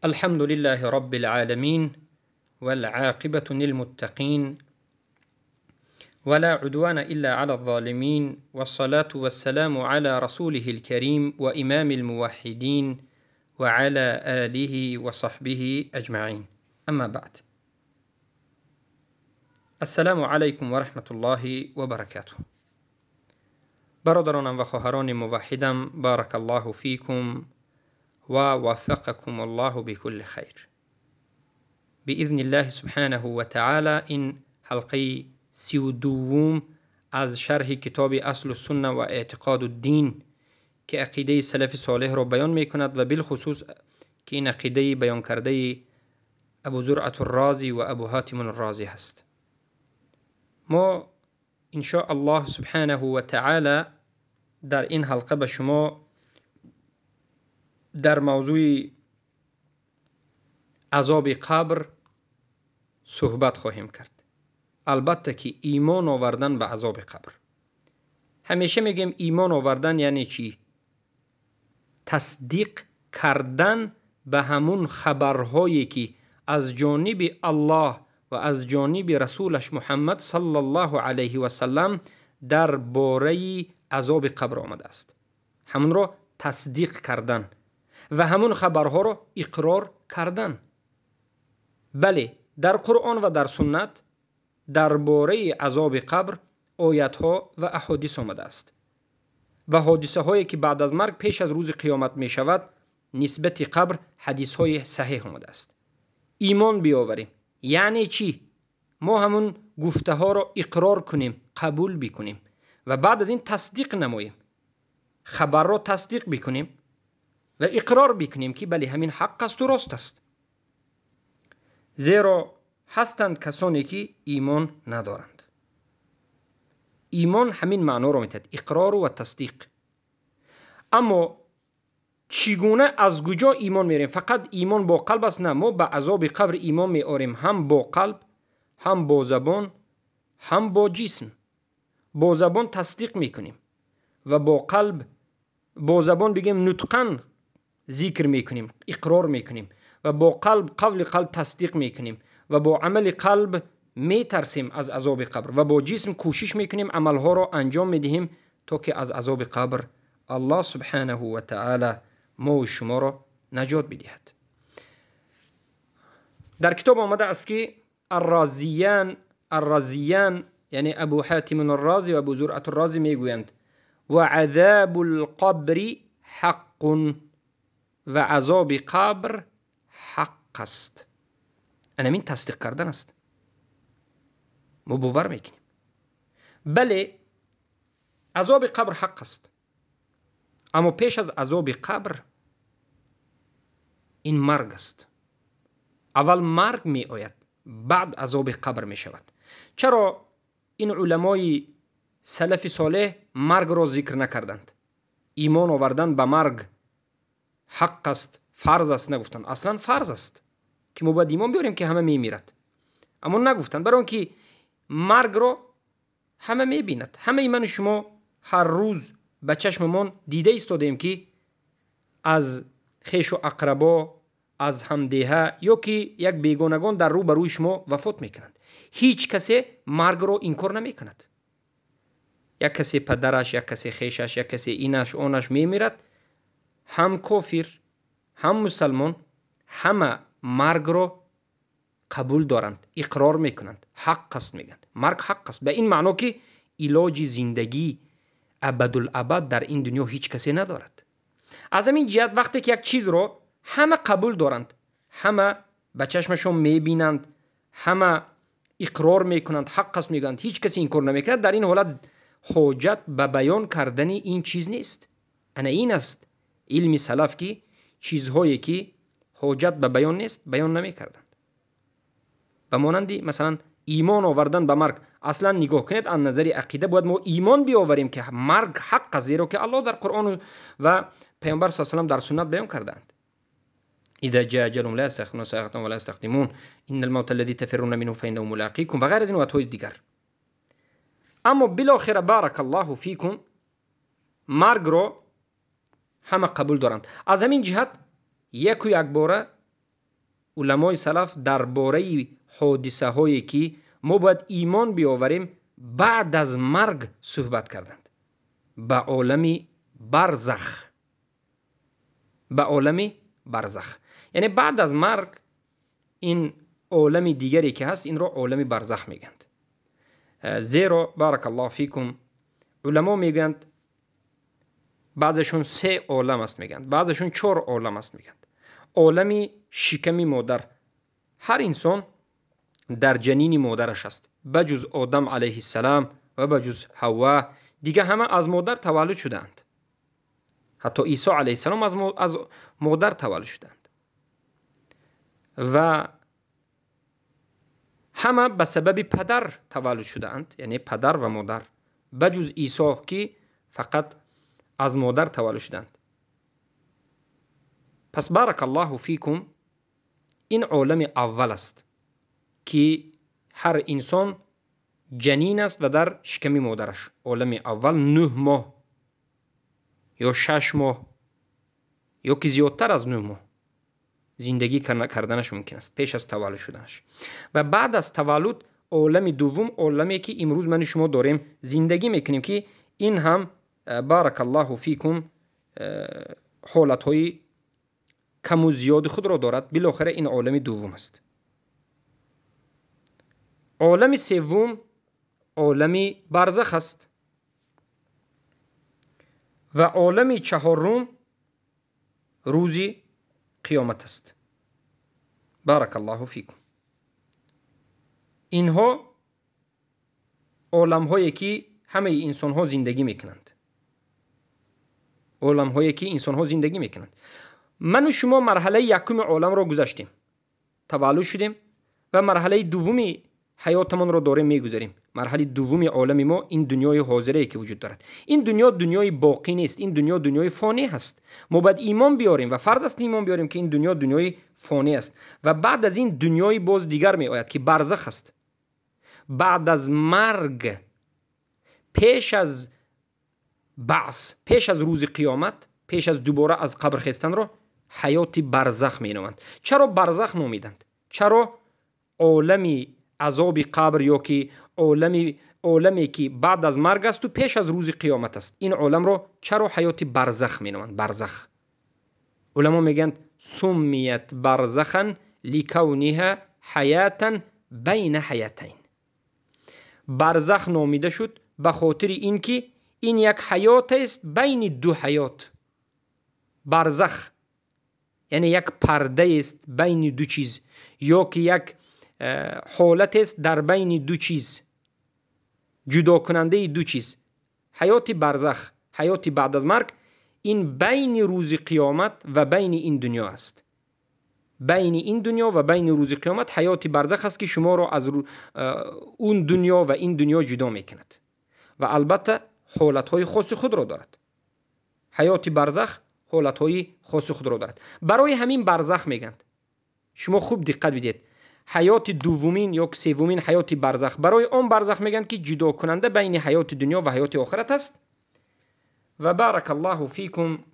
الحمد لله رب العالمين والعاقبة للمتقين ولا عدوان إلا على الظالمين والصلاة والسلام على رسوله الكريم وإمام الموحدين وعلى آله وصحبه أجمعين أما بعد السلام عليكم ورحمة الله وبركاته. برادرانم و خواهران موحدم، بارك الله فيكم ووفقكم الله بكل خير بإذن الله سبحانه وتعالى. این حلقه 32 از شرح کتاب اصل السنة و اعتقاد الدین که عقیده سلف صالح را بیان می کند و بالخصوص که این عقیده بیان کرده ابو زرعة الرازی و ابو حاتم الرازی هست. ما ان شاء الله سبحانه و تعالی در این حلقه به شما در موضوع عذاب قبر صحبت خواهیم کرد. البته که ایمان آوردن به عذاب قبر، همیشه میگیم ایمان آوردن یعنی چی؟ تصدیق کردن به همون خبرهایی که از جانب الله و از جانب رسولش محمد صلی الله علیه و سلم در باره عذاب قبر آمده است. همون را تصدیق کردن و همون خبرها را اقرار کردن. بله، در قرآن و در سنت درباره عذاب قبر آیتها و احادیث آمده است و حادثه هایی که بعد از مرگ پیش از روز قیامت می شود نسبت قبر حدیث های صحیح آمده است. ایمان بیاوریم یعنی چی؟ ما همون گفته ها را اقرار کنیم، قبول بکنیم و بعد از این تصدیق نماییم، خبر را تصدیق بکنیم و اقرار بکنیم که بله همین حق است و راست است. زیرا هستند کسانی که ایمان ندارند. ایمان همین معنا را میتد، اقرار و تصدیق. اما چگونه از کجا ایمان میریم؟ فقط ایمان با قلب است؟ نه، ما به عذاب قبر ایمان میآوریم، هم با قلب، هم با زبان، هم با جسم. با زبان تصدیق میکنیم و با قلب، با زبان بگیم نطقا ذکر میکنیم، اقرار میکنیم و با قلب، قول قلب تصدیق میکنیم و با عمل قلب میترسیم از عذاب قبر و با جسم کوشش میکنیم، عملها را انجام میدهیم تا که از عذاب قبر الله سبحانه و تعالی ما و شما را نجات بدهد. در کتاب آمده است که الرازیان یعنی ابو حاتم الرازی و ابو زرعة الرازی میگویند و عذاب القبر حق، و عذاب قبر حق است. این تصدیق کردن است، ما باور میکنیم. بله، عذاب قبر حق است، اما پیش از عذاب قبر این مرگ است. اول مرگ می آید، بعد عذاب قبر می شود. چرا این علمای سلف صالح مرگ را ذکر نکردند؟ ایمان آوردن به مرگ حق است، فرض است نگفتند. اصلا فرض است که ما باید ایمان بیاریم که همه میمیرد، اما نگفتند، برای اینکه مرگ را همه میبیند. همه من و شما هر روز به چشممان دیده ایستادیم که از خویش و اقربا، از همدیه یا که یک بیگانگان در رو بروی شما وفات میکنند. هیچ کسی مرگ را انکار نمیکند. یک کسی پدرش، یک کسی خویشش، یک کسی اینش آنش میمیرد، هم کافر هم مسلمان همه مرگ را قبول دارند، اقرار میکنند، حق است میگند. مرگ حق است به این معنا که علاج زندگی ابدالابد در این دنیا هیچ کسی ندارد. از همین جهت وقتی که یک چیز را همه قبول دارند، همه به چشمشون میبینند، همه اقرار میکنند، حق است میگند، هیچ کسی انکار نمیکند، در این حالت حاجت به بیان کردن این چیز نیست. انا این است علم سلف که چیزهایی که حاجت به بیان نیست بیان نمیکردند. به مانند مثلا ایمان آوردن به مرگ. اصلا نگاه کنید از نظر عقیده باید ما ایمان بیاوریم که مرگ حق است، زیرا که الله در قرآن و پیامبر صلی الله علیه و سلم در سنت بیان کردند. اذا جاء اجلهم لا يستأخرون ساعة ولا يستقدمون ان الموت الذي تفرون منه فانه ملاقيكم و غیر از این آیت‌های دیگر. اما بالاخره بارک الله فیکم مرگ را همه قبول دارند. از همین جهت یک و یک باره Уламои салаф дар бораи ҳодисаҳое ки мо бояд имон биёварем баъд аз марг суҳбат карданд. Ба олами барзах, ба олами барзах, яъне баъд аз марг ин олами дигаре ки ҳаст, инро олами барзах мегӯянд. Зеро баракаллоҳу фикум уламо мегӯянд баъзешон се олам аст мегӯянд, баъзешон чор олам аст мегӯянд. Олами шиками модар, ҳар инсон дар ҷанини модараш аст, ба ҷуз Одам алайҳиссалам ва ба ҷуз Ҳавва, дига ҳама аз модар таваллуд шудаанд. Ҳатто Исо алайҳиссалом аз модар таваллуд шудаанд ва ҳама ба сабаби падар таваллуд шудаанд, яъне падар ва модар, ба ҷуз Исо ки фақат аз модар таваллуд шуданд. Пас баракаллоҳу фикум ин олами аввал аст ки ҳар инсон ҷанин аст ва дар шиками модараш. Олами аввал 9 моҳ ё 6 моҳ ё ки зиёдтар аз 9 моҳ зиндагӣ карданаш мумкин аст пеш аз таваллуд шуданаш. Ва баъд аз таваллуд олами дуввум, оламе ки имрӯз мани шумо дорем зиндагӣ мекунем, ки ин ҳам баракаллоҳу фикум ҳолатҳои каму зиёди худро дорад. Билохира ин олами дуввум аст. Олами севум олами барзах аст ва олами чаҳорум рӯзи қиёмат аст. Баракаллоҳу фикум. Инҳо оламҳое ки ҳамаи инсонҳо зиндагӣ мекунанд, оламҳое ки инсонҳо зиндагӣ мекунанд. Ману шумо марҳалаи якуми оламро гузаштем, таваллуд шудем ва марҳалаи дуввуми ҳаётамонро дорем мегузарем. Марҳалаи дуввуми олами мо ин дунёи ҳозирае ки вуҷуд дорад. Ин дунё дунёи боқӣ нест, ин дунё дунёи фонӣ ҳаст. Мо бояд имон биёрем ва фарз аст имон биёрем ки ин дунё дунёи фонӣ аст ва баъд аз ин дунёи боз дигар меояд ки барзах аст. Баъд аз марг, пеш аз баъс, пеш аз рӯзи қиёмат, пеш аз дубора аз қабр хестанро ҳаёти барзах меноманд. Чаро барзах номиданд? Чаро олами азоби қабр ё ки оламе ки баъд аз марг асту пеш аз рӯзи қиёмат аст, ин оламро чаро ҳаёти барзах меноманд? Барзах. Уламо мегӯянд суммият барзахан ликавниҳа ҳаятан байна ҳаятайн. Барзах номида шуд ба хотири ин ки ин як ҳаётест байни ду ҳаёт. Барзах яъне як пардаест байни ду чиз ё ки як ҳолатест дар байни ду чиз, ҷудокунандаи ду чиз. Ҳаёти барзах, ҳаёти баъд аз марг ин байни рӯзи қиёмат ва байни ин дунё аст. Байни ин дунё ва байни рӯзи қиёмат ҳаёти барзах аст ки шуморо аз он дунё ва ин дунё ҷудо мекунад ва албатта ҳолатҳои хоси худро дорад. Ҳаёти барзах ҳолатҳои хоси худро дорад. Барои ҳамин барзах мегӯянд. Шумо хуб диққат бидиҳед. Ҳаёти дуввумин ё севумин ҳаёти барзах, барои он барзах мегӯянд ки ҷудокунанда байни ҳаёти дунё ва ҳаёти охират аст. Ва баракаллоҳу фикум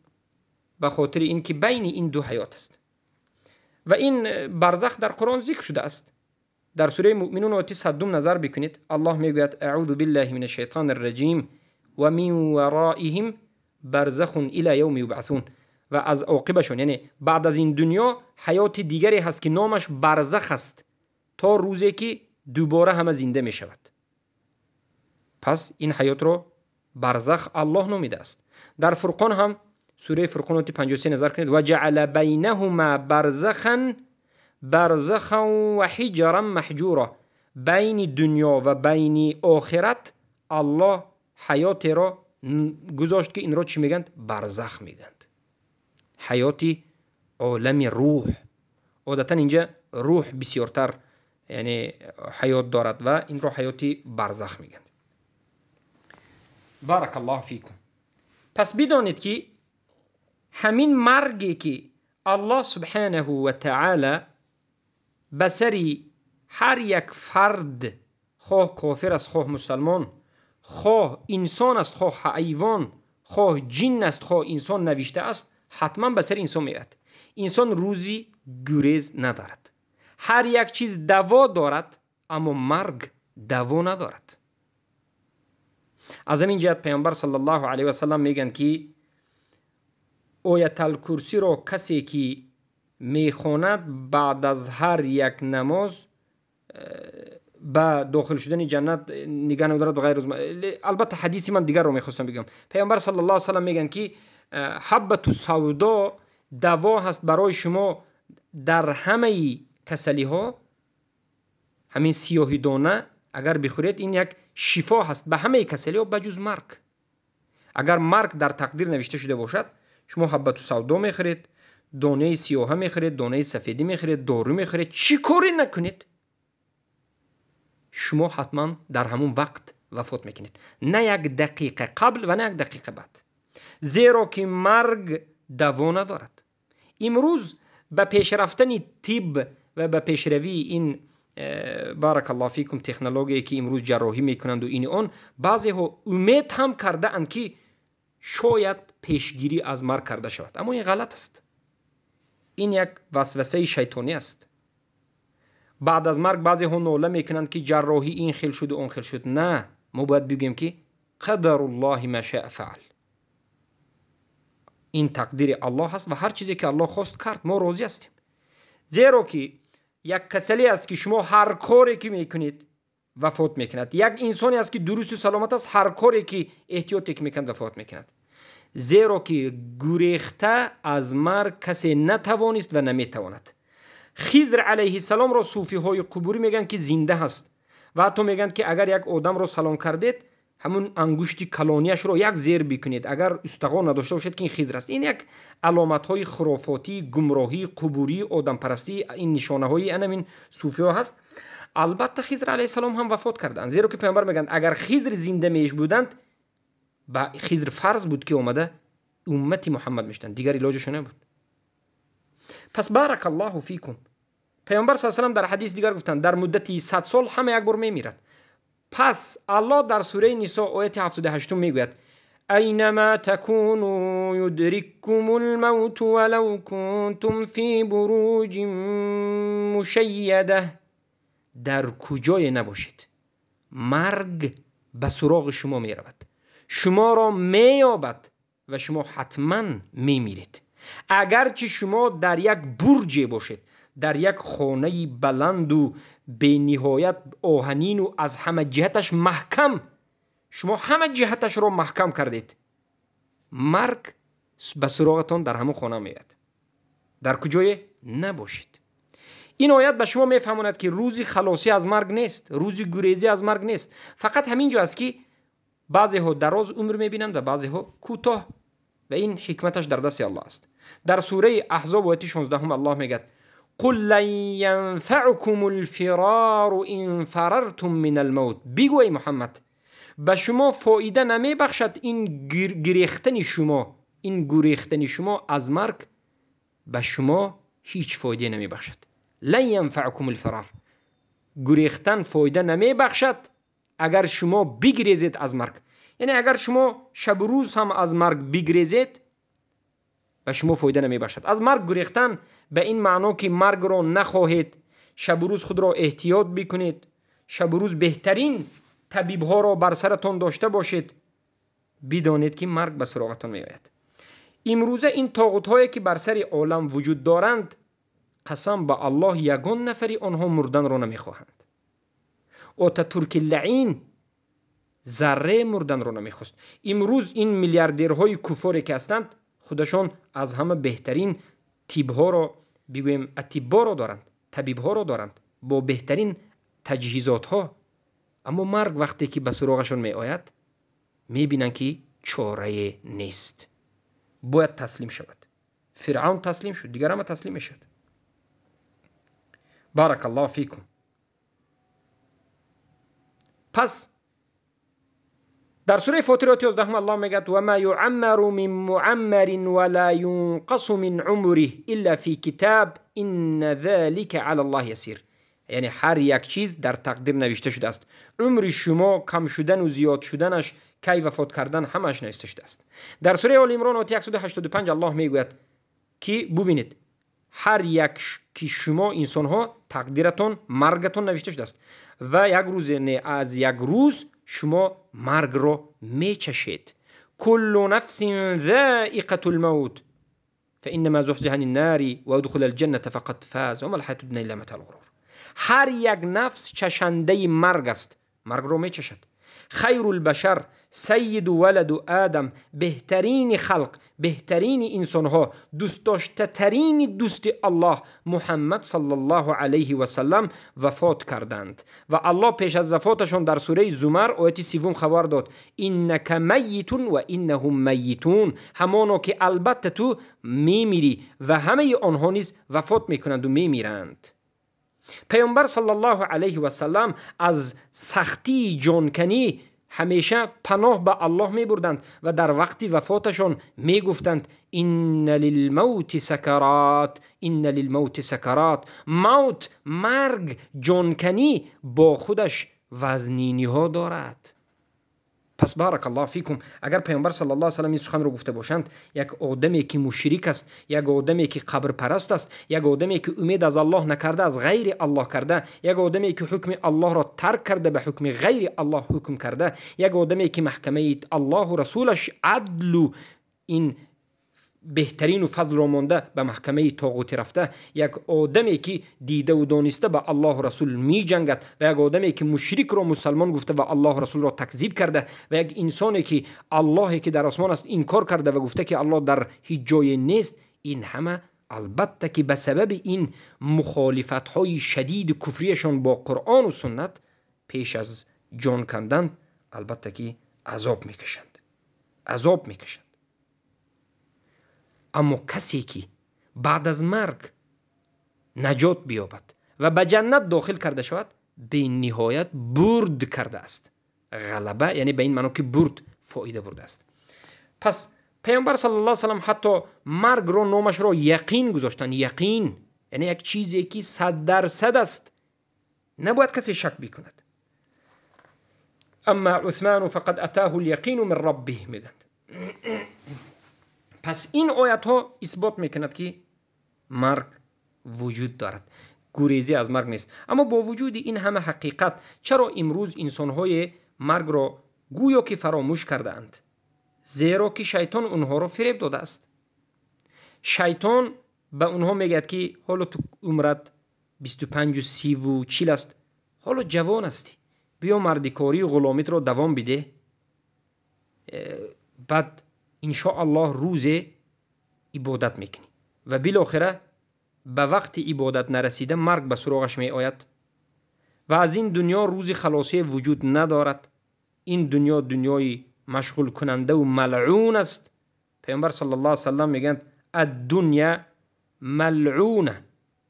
ба хотири ин ки байни ин ду ҳаёт аст. Ва ин барзах дар Қуръон зикр шудааст. Дар сураи Муъминун ояти 100 назар бикунед. Аллоҳ мегӯяд: аъузу биллаҳи минаш шайтонир раҷим ва мин вароиҳим барзахун ила явми юбъасун. Ва аз оқибашон, яъне баъд аз ин дунё ҳаёти дигаре ҳаст ки номаш барзах аст то рӯзе ки дубора ҳама зинда мешавад. Пас ин ҳаётро барзах Аллоҳ номидааст. Дар Фурқон ҳам сураи Фурқон ояти 53 назар кунед: ва ҷаъала байнаҳума барзахан барзахан ва ҳиҷран маҳҷура. Байни дунё ва байни охират Аллоҳ ҳаётеро гузошт ки инро чӣ мегӯянд? Барзах мегӯянд. Ҳаёти олами рӯҳ. Одатан инҷа рӯҳ бисёртар яъне ҳаёт дорад ва инро ҳаёти барзах мегӯянд. Баракаллоҳу фикум. Пас бидонед ки ҳамин марге ки Аллоҳ субҳанаҳу ва таъала ба сари ҳар як фард, хоҳ кофир аст, хоҳ мусалмон, хоҳ инсон аст, хоҳ ҳайвон, хоҳ ҷин аст, хоҳ инсон навиштааст, ҳатман ба сари инсон меояд. Инсон рӯзи гурез надорад. Ҳар як чиз даво дорад, аммо марг даво надорад. Аз ҳамин ҷиҳат Паёмбар саллаллоҳу алайҳи васаллам мегӯянд, ки Ояталкурсиро касе ки мехонад баъд аз ҳар як намоз ба дохил шудани ҷаннат нигаҳ надорад ғайр аз. Албатта, ҳадиси ман дигарро мехостам бигӯям. Паёмбар саллаллоҳу алайҳи васаллам мегӯянд, ки ҳаббату савдо даво ҳаст барои шумо дар ҳамаи касалиҳо. Ҳамин сиёҳи дона агар бихӯред, ин як шифо ҳаст ба ҳамаи касалиҳо ба ҷуз марг. Агар марг дар тақдир навишта шуда бошад, шумо ҳаббату савдо мехӯред, донаи сиёҳа мехӯред, донаи сафедӣ мехӯред, дору мехӯред, чӣ коре накунед, шумо ҳатман дар ҳамун вақт вафот мекунед, на як дақиқа қабл ва на як дақиқа баъд, зеро ки марг даво надорад. Имрӯз ба пешрафтани тиб ва ба пешравии ин, баракаллоҳу фикум, технологие ки имрӯз ҷарроҳӣ мекунанду ини он, баъзеҳо умед ҳам кардаанд, ки шояд пешгирӣ аз марг карда шавад, аммо ин ғалат аст. Ин як васвасаи шайтонӣ аст. Баъд аз марг баъзеҳо нола мекунанд, ки ҷарроҳӣ ин хел шуду он хел шуд. На, мо бояд бигӯем, ки қадаруллоҳи ма шаа фаал, ин тақдири Аллоҳ аст ва ҳар чизе ки Аллоҳ хост, кард, мо розӣ ҳастем. Зеро ки як касале аст, ки шумо ҳар коре ки мекунед, вафот мекунад. Як инсоне аст, ки дурусту саломат аст, ҳар коре ки эҳтиёте ки мекунад, вафот мекунад. Зеро ки гурехта аз марг касе натавонист ва наметавонад. Хизр алайҳиссаломро суфиҳои қубурӣ мегӯянд, ки зинда ҳаст, ва ҳатто мегӯянд, ки агар як одамро салом кардед, ҳамун ангушти калонияшро як зер бикунед, агар устағон надошта бошед, ки ин Хизр аст. Ин як аломатҳои хурофотӣ, гумроҳӣ, қубурӣ, одампарастӣ, ин нишонаҳои анамин суфиҳо ҳаст. Албатта, Хизр алайҳиссалом ҳам вафот карданд, зеро ки Паёмбар мегӯянд, агар Хизр зинда мебуданд, ба Хизр фарз буд, ки омада уммати Муҳаммад мешуданд, дигар илоҷашо набуд. Пас, баракаллоҳу фикум, Паёмбар са салам дар ҳадис дигар гуфтанд, дар муддати 100 сол ҳама як бор мемирад. Пас Аллоҳ дар сураи Нисо, ояти 78-ум мегӯяд: أينما تكونوا يدرككم الموت ولو كنتم في بروج مشيدة. Дар куҷое набошед, марг ба суроғи шумо меравад, шуморо меёбад ва шумо ҳатман мемиред. Агарчи шумо дар як бурҷе бошед, дар як хонаи баланду бениҳоят оҳанину аз ҳама ҷиҳаташ маҳкам, шумо ҳама ҷиҳаташро маҳкам кардед, марг ба суроғатон дар ҳамон хона меояд, дар куҷое набошед. Ин оят ба шумо мефаҳмонад, ки рӯзи халосӣ аз марг нест, рӯзи гурезӣ аз марг нест. Фақат ҳамин ҷо аст, ки баъзеҳо дароз умр мебинанд ва баъзеҳо кӯтоҳ, ва ин ҳикматаш дар дасти Аллоҳ аст. Дар сураи Аҳзоб, ояти 16-ум Аллоҳ мегӯяд: قل لن ينفعكم الفرار إن فررتم من الموت. Бигӯ, эй Муҳаммад, ба шумо фоида намебахшад ин гирехтани шумо, ин гурехтани шумо аз марг ба шумо ҳеҷ фоидае намебахшад. لن ينفعكم الفرار, гурехтан фоида намебахшад, агар шумо бигрезед аз марг. Яъне агар шумо шабу рӯз ҳам аз марг бигрезед, ба шумо фоида намебахшад. Аз марг гурехтан ба ин маъно, ки маргро нахоҳед, шабу рӯз худро эҳтиёт бикунед, шабу рӯз беҳтарин табибҳоро бар саратон дошта бошед, бидонед, ки марг ба суроғатон меояд. Имрӯза ин тоғутҳое, ки бар сари олам вуҷуд доранд, қасам ба Аллоҳ, ягон нафари онҳо мурданро намехоҳанд. Отатурки лаин зарре мурданро намехост. Имрӯз ин миллиардерҳои куфоре ки ҳастанд, худашон аз ҳама беҳтарин тибҳоро, бигӯем, атибборо доранд, табибҳоро доранд бо беҳтарин таҷҳизотҳо, аммо марг вақте ки ба суроғашон меояд, мебинанд, ки чорае нест, бояд таслим шавад. Фиръавн таслим шуд, дигар ҳама таслим мешавад. Баракаллоҳу фикум. Пас дар сураи Фотир, ояти 11-ум Аллоҳ мегӯяд: وما يعمر من معمر ولا ينقص من عمره إلا في كتاب إن ذلك على الله يسير. Яъне ҳар як чиз дар тақдир навишта шудааст. Умри шумо кам шудану зиёд шуданаш, кай вафот кардан, ҳамааш навишта шудааст. Дар сураи Оли Имрон, ояти 185 Аллоҳ мегӯяд, ки бубинед, Ҳар як ки шумо инсонҳо тақдиратон, маргатон навишта шудааст ва як рӯзе не аз як рӯз шумо маргро мечашед. Куллу нафсин заиқатул мавт фаиннама зуҳзиҳа ани ннари ва удхила алҷанната фақад фаз ва мал ҳаяту дунё илла матаул ғурур. Ҳар як нафс чашандаи марг аст, маргро мечашад. Хайрул башар, сайиду валаду Адам, беҳтарини халқ, беҳтарини инсонҳо, дӯстдоштатарини дӯсти Аллоҳ Муҳаммад саллаллоҳу алайҳи васаллам вафот карданд. Ва Аллоҳ пеш аз вафоташон дар сураи Зумар ояти 30 хабар дод: иннака майитун ва иннаҳум майитун. Ҳамоно ки албатта ту мемирӣ ва ҳамаи онҳо низ вафот мекунанду мемиранд. Паёмбар саллаллоҳу алайҳи васаллам аз сахтии ҷонканӣ ҳамеша паноҳ ба Аллоҳ мебурданд ва дар вақти вафоташон мегуфтанд: инна лилмавти сакарат, инна лилмавти сакарат. Мавт, марг, ҷонканӣ бо худаш вазниниҳо дорад. Пас баракаллоҳу фикум, агар паёмбар саллаллоҳу алайҳи васаллам ин суханро гуфта бошанд, як одаме ки мушрик аст, як одаме ки қабрпараст аст, як одаме ки умед аз Аллоҳ накарда, аз ғайри Аллоҳ карда, як одаме ки ҳукми Аллоҳро тарк карда, ба ҳукми ғайри Аллоҳ ҳукм карда, як одаме ки маҳкамаи Аллоҳу расулаш адлу ин беҳтарину фазлро монда ба маҳкамаи тоғутӣ рафта, як одаме ки дидаву дониста ба Аллоҳу расул меҷангад ва як одаме ки мушрикро мусалмон гуфта ва Аллоҳу расулро такзиб карда ва як инсоне ки Аллоҳе ки дар осмон аст инкор карда ва гуфта ки Аллоҳ дар ҳеҷ ҷое нест, ин ҳама албатта ки ба сабаби ин мухолифатҳои шадиди куфрияшон бо Қуръону суннат пеш аз ҷон кандан албатта ки азоб мекашанд, азоб мекашанд. Аммо касе ки баъд аз марг наҷот биёбад ва ба ҷаннат дохил карда шавад, бениҳоят бурд кардааст. Ғалаба яъне ба ин маъно ки бурд, фоида бурдааст. Пас паёмбар саллаллоҳу алайҳи васаллам ҳатто маргро номашро яқин гузоштанд. Яқин яъне як чизе ки 100% аст, набояд касе шак бикунад. Амма Усману фақад атаҳу ляқину мин раббиҳ мегӯянд. Пас ин оятҳо исбот мекунад ки марг вуҷуд дорад, гурезӣ аз марг нест. Аммо бо вуҷуди ин ҳама ҳақиқат чаро имрӯз инсонҳое маргро гӯё ки фаромӯш кардаанд? Зеро ки шайтон онҳоро фиреб додааст. Шайтон ба онҳо мегӯяд ки ҳоло ту умрат 25, 30, 40 аст, ҳоло ҷавон ҳастӣ, биё мардикорию ғуломитро давом бидеҳ, баъд иншоаллоҳ рӯзе ибодат мекунӣ. Ва билохира ба вақти ибодат нарасида марг ба суроғаш меояд ва аз ин дунё рӯзи халосие вуҷуд надорад. Ин дунё дунёи машғулкунандаву малъун аст. Паёмбар саллаллоҳу алайҳи васаллам мегӯянд: аддунья малъуна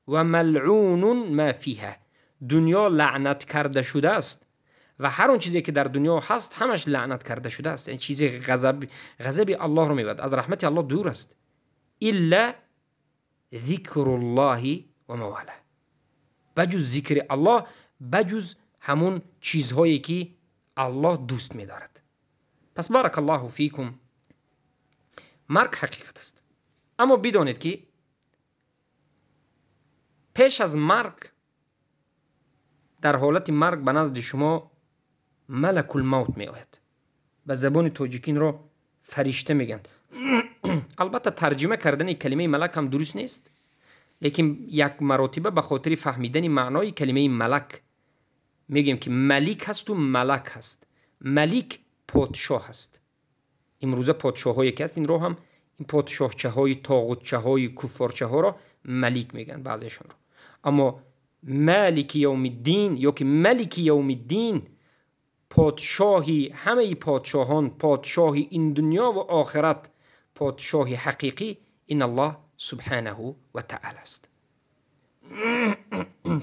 ва малъунун ма фиҳа. Дунё лаънат карда шудааст ва ҳар он чизе ки дар дунё ҳаст ҳамаш лаънат карда шудааст. Яъне чизе ғазаби Аллоҳро мебарад, аз раҳмати Аллоҳ дур аст. Илла зикруллоҳи ва мавала, ба ҷуз зикри Аллоҳ, ба ҷуз ҳамун чизҳое ки Аллоҳ дӯст медорад. Пас баракаллоҳу фикум, марг ҳақиқат аст. Аммо бидонед ки пеш аз марг, дар ҳолати марг ба назди шумо малакул мавт меояд. Ба забони тоҷикинро фаришта мегӯянд. Албатта тарҷима кардани калимаи малак ҳам дуруст нест, лекин як маротиба ба хотири фаҳмидани маънои калимаи малак мегӯем ки малик ҳасту малак ҳаст. Малик подшоҳ ҳаст. Имрӯза подшоҳҳое ки ҳаст, инро ҳам ин подшоҳчаҳои тоғутчаҳои куффорчаҳоро малик мегӯянд баъзеашонро. Аммо малики явмиддин ё ки малики явмиддин, подшоҳи ҳамаи подшоҳон, подшоҳи ин дунё ва охират, подшоҳи ҳақиқӣ ин Аллоҳ субҳанаҳу ва таъала аст.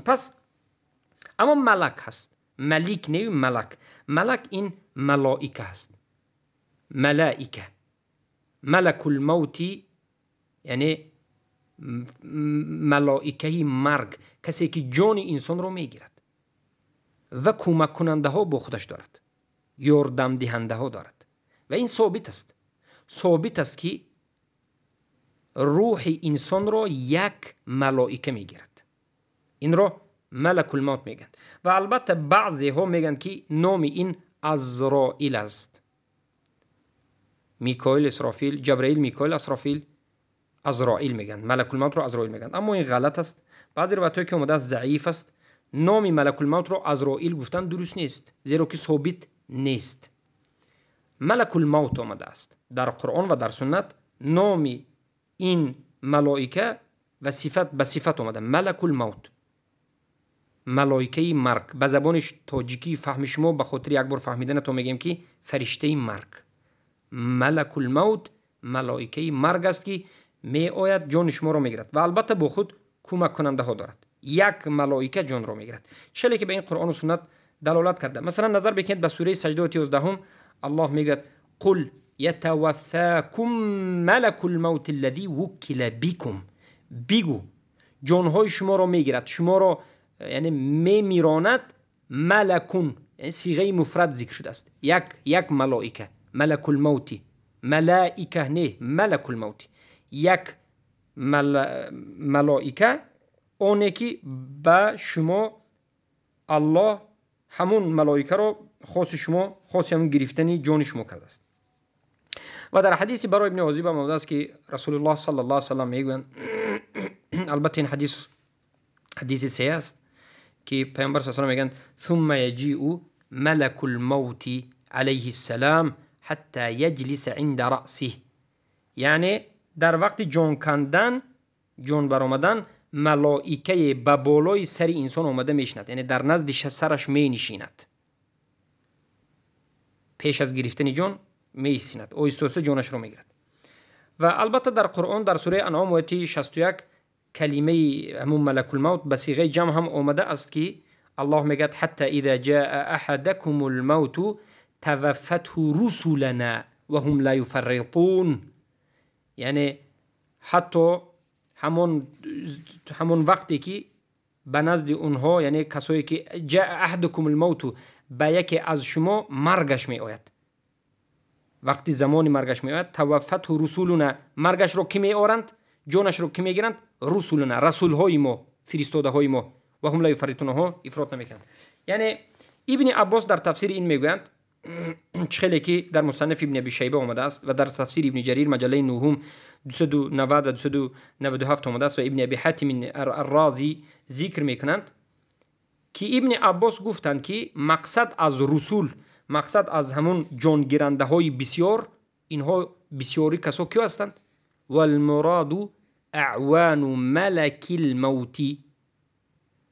Пас аммо малак ҳаст, малик нею малак. Малак ин малоика ҳаст, малаика, малакул мавти яъне малоикаи марг, касе ки ҷони инсонро мегирад ва кӯмаккунандаҳо бо худаш дорад, ёрдамдиҳандаҳо дорад. Ва ин собит аст. Собит аст ки Рӯҳи инсонро як малоика мегирад. Инро малакулмавт мегӯянд. Ва албатта баъзеҳо мегӯянд, ки номи ин Азроил аст. Микоил, Исрофил, Ҷабраил, Микоил, Асрофил, Азроил мегӯянд. Малакулмавтро Азроил мегӯянд. Аммо ин ғалат аст. Баъзе ривоятҳое ки омадааст, заиф аст. Номи малакулмавтро Азроил гуфтан дуруст нест, зеро ки собит нест. Малакулмавт омадааст дар Қуръон ва дар суннат. Номи ин малоика ва сифат ба сифат омада, малакулмавт, малоикаи марг. Ба забони тоҷикии фаҳми шумо, ба хотири як бор фаҳмиданато мегӯем, ки фариштаи марг, малакулмавт, малоикаи марг аст, ки меояд, ҷони шуморо мегирад ва албатта бо худ кӯмаккунандаҳо дорад. Як малоика ҷонро мегирад, челе ки ба ин Қуръону суннат далолат карда. Масалан, назар бикунед ба сураи Саҷда, ояти 11-ум. Аллоҳ мегӯяд: «Қул ятаваффакум малакул мавти аллази вуккила бикум». Бигӯ, ҷонҳои шуморо мегирад, шуморо, яъне мемиронад. Малакун, сиғаи муфрад зикр шудааст, як малоика, малакулмавти, малаика не, малакулмавти, як малоика, оне ки ба шумо Аллоҳ ҳамун малоикаро хоси шумо, хоси ҳамун гирифтани ҷони шумо кардааст. Ва дар ҳадиси Баро ибни Озиб омадааст, ки Расулуллоҳ саллаллоҳу алайҳи васаллам мегӯянд, албатта ин ҳадис ҳадиси саҳеҳ аст, ки Паёмбар саллаллоҳу алайҳи мегӯянд: «ثумма яҷиу малакул мавти алайҳи ссалам ҳатта яҷлиса инда раъсиҳ». Яъне дар вақти ҷон кандан, ҷон баромадан, малоикае ба болои сари инсон омада мешинад, яъне дар назди сараш менишинад. Пеш аз гирифтани ҷон меистинад, оҳиста оҳиста ҷонашро мегирад. Ва албатта дар Қуръон, дар сураи Анъом, ояти 61, калимаи ҳамун малакулмавт ба сиғаи ҷамъ ҳам омада аст, ки Аллоҳ мегӯяд: «Ҳатта иза ҷаа аҳадакумул мавту таваффатҳу русулана ва ҳум ла юфарритун». Яъне ҳатто ҳамон вақте ки ба назди онҳо, яъне касое ки ҷаа аҳадакумул мавту, ба яке аз шумо маргаш меояд, вақти замони маргаш меояд, таваффатҳу русулуна, маргашро кӣ меоранд, ҷонашро кӣ мегиранд? Русулуна, расулҳои мо, фиристодаҳои мо, ва ҳум ла юфарритун, онҳо ифрот намекунанд. Яъне Ибни Аббос дар тафсири ин мегӯянд, чӣ хеле ки дар Мусаннаф Ибни Аби Шайба омадааст ва дар тафсири Ибни Ҷарир, маҷаллаи нуҳум, 290 ва 297 омадааст ва Ибни Аби Ҳатим Аррози зикр мекунанд, ки Ибни Аббос гуфтанд, ки мақсад аз русул, мақсад аз ҳамун ҷонгирандаҳои бисёр, инҳо бисёри касо киё ҳастанд? Валмуроду аъвану малакил мавти.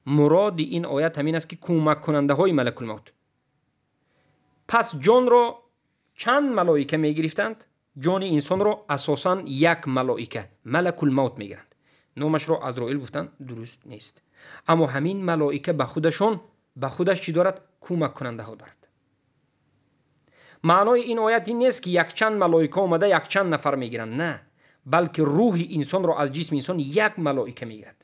Муроди ин оят ҳамин аст, ки кӯмаккунандаҳои малакулмавт. Пас ҷонро чанд малоика мегирифтанд? Ҷони инсонро асосан як малоика, малакулмавт, мегиранд. Номашро Азроил гуфтанд дуруст нест. Аммо ҳамин малоика ба худашон, ба худаш чӣ дорад? Кӯмаккунандаҳо дорад. Маънои ин оят ин нест, ки якчанд малоика омада якчанд нафар мегиранд. На, балки рӯҳи инсонро аз ҷисми инсон як малоика мегирад.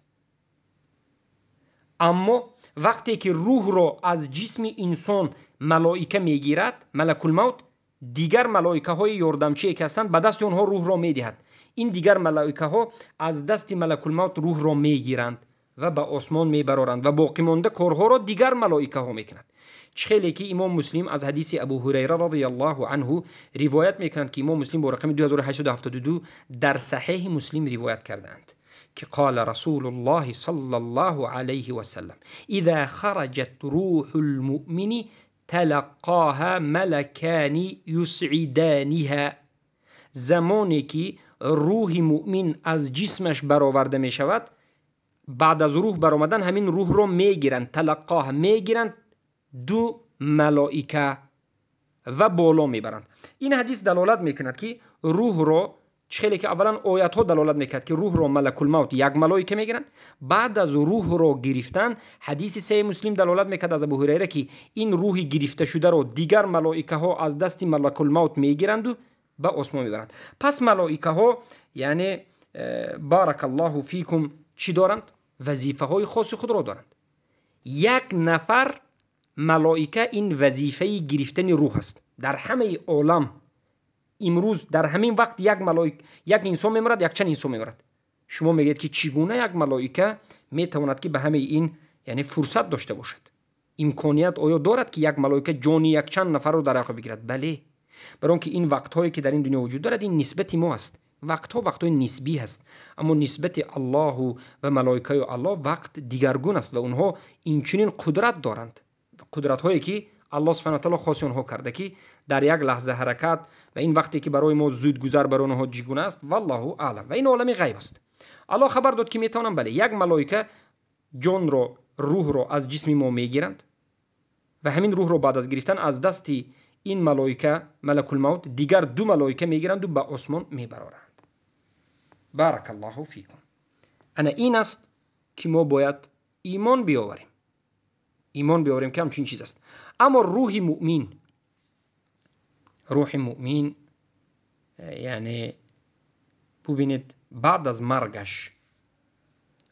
Аммо вақте ки рӯҳро аз ҷисми инсон малоика мегирад, малакулмавт, дигар малоикаҳои ёрдамчие ки ҳастанд, ба дасти онҳо рӯҳро медиҳад. Ин дигар малоикаҳо аз дасти малакулмавт рӯҳро мегиранд ва ба осмон мебароранд ва боқимонда корҳоро дигар малоикаҳо мекунанд. Чӣ хеле ки Имом Муслим аз ҳадиси Абу Ҳурайра радиаллоҳу анҳу ривоят мекунанд, ки Имом Муслим бо рақами 2872 дар Саҳеҳи Муслим ривоят кардаанд, ки қола Расулуллоҳи саллаллоҳу алайҳи васаллам: «Иза хараҷат рӯҳул муъмини талаққоҳа малакани юсъиданиҳа». Замоне ки рӯҳи муъмин аз ҷисмаш бароварда мешавад, баъд аз рӯҳ баромадан ҳамин рӯҳро мегиранд, талаққоҳа, мегиранд ду малоика ва боло мебаранд. Ин ҳадис далолат мекунад, ки рӯҳро, чӣ хеле ки аввалан оятҳо далолат мекард, ки рӯҳро малакулмавт, як малоика мегиранд. Баъд аз рӯҳро гирифтан, ҳадиси саҳеҳи Муслим далолат мекард аз Абу Ҳурайра, ки ин рӯҳи гирифташударо дигар малоикаҳо аз дасти малакулмавт мегиранду ба осмон мебаранд. Пас малоикаҳо, яъне баракаллоҳу фикум, чӣ доранд? Вазифаҳои хоси худро доранд. Як нафар малоика ин вазифаи гирифтани рӯҳ аст. Дар ҳамаи олам Имрӯз дар ҳамин вақт як малоик, як инсон мемирад, якчанд инсон мемирад. Шумо мегӯед, ки чӣ гуна як малоика метавонад, ки ба ҳамаи ин, яъне, фурсат дошта бошад? Имконият оё дорад, ки як малоика ҷони якчанд нафарро дар яхо бигирад? Бале, барои он ки ин вақтҳое, ки дар ин дунё вуҷуд дорад, ин нисбати мо аст. Вақтҳо вақтҳои нисбӣ ҳаст, аммо нисбати Аллоҳу ва малоикаи Аллоҳ вақт дигаргун аст ва онҳо инчунин қудрат доранд, қудратҳое, ки Аллоҳ субҳана таоло хоси онҳо карда, ки дар як лаҳза ҳаракат ва ин вақте, ки барои мо зудгузар, барои онҳо чӣ гуна аст, валлоҳу аълам. Ва ин олами ғайб аст. Аллоҳ хабар дод, ки метавонам, бале, як малоика ҷонро, рӯҳро аз ҷисми мо мегиранд ва ҳамин рӯҳро баъд аз гирифтан аз дасти ин малоика, малакулмавт, дигар ду малоика мегиранду ба осмон мебароранд. Баракаллоҳу фикум. Ана ин аст, ки мо бояд имон биёварем, имон биёварем, ки ҳамчунин чиз аст. Аммо рӯҳи муъмин, рӯҳи муъмин, яъне, бубинед, баъд аз маргаш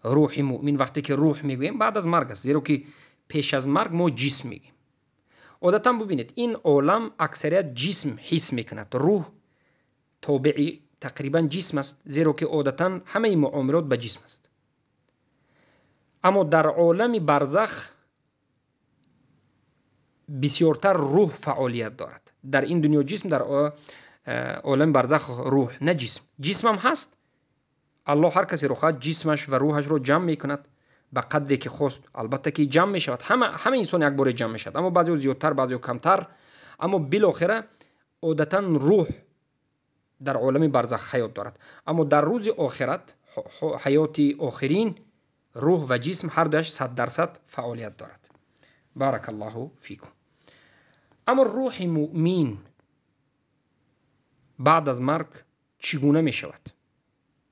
рӯҳи муъмин, вақте ки рӯҳ мегӯем, баъд аз марг аст, зеро ки пеш аз марг мо ҷисм мегӯем. Одатан, бубинед, ин олам аксарият ҷисм ҳис мекунад, рӯҳ тобеи тақрибан ҷисм аст, зеро ки одатан ҳамаи муомилот ба ҷисм аст. Аммо дар олами барзах бисёртар рӯҳ фаъолият дорад. Дар ин дунё ҷисм, дар олами барзах рӯҳ, на ҷисм. Ҷисмам ҳаст. Аллоҳ ҳар касеро хоҳад, ҷисмаш ва рӯҳашро ҷамъ мекунад ба қадре, ки хост. Албатта, ки ҷамъ мешавад, ҳама инсон якборе ҷамъ мешавад, аммо баъзеҳо зиёдтар, баъзеҳо камтар. Аммо билохира одатан рӯҳ дар олами барзах ҳаёт дорад. Аммо дар рӯзи охират, ҳаёти охирин, рӯҳ ва ҷисм ҳар дуяш 100% фаъолият дорад. Баракаллоҳу фикум. Аммо рӯҳи муъмин баъд аз марг чӣ гуна мешавад?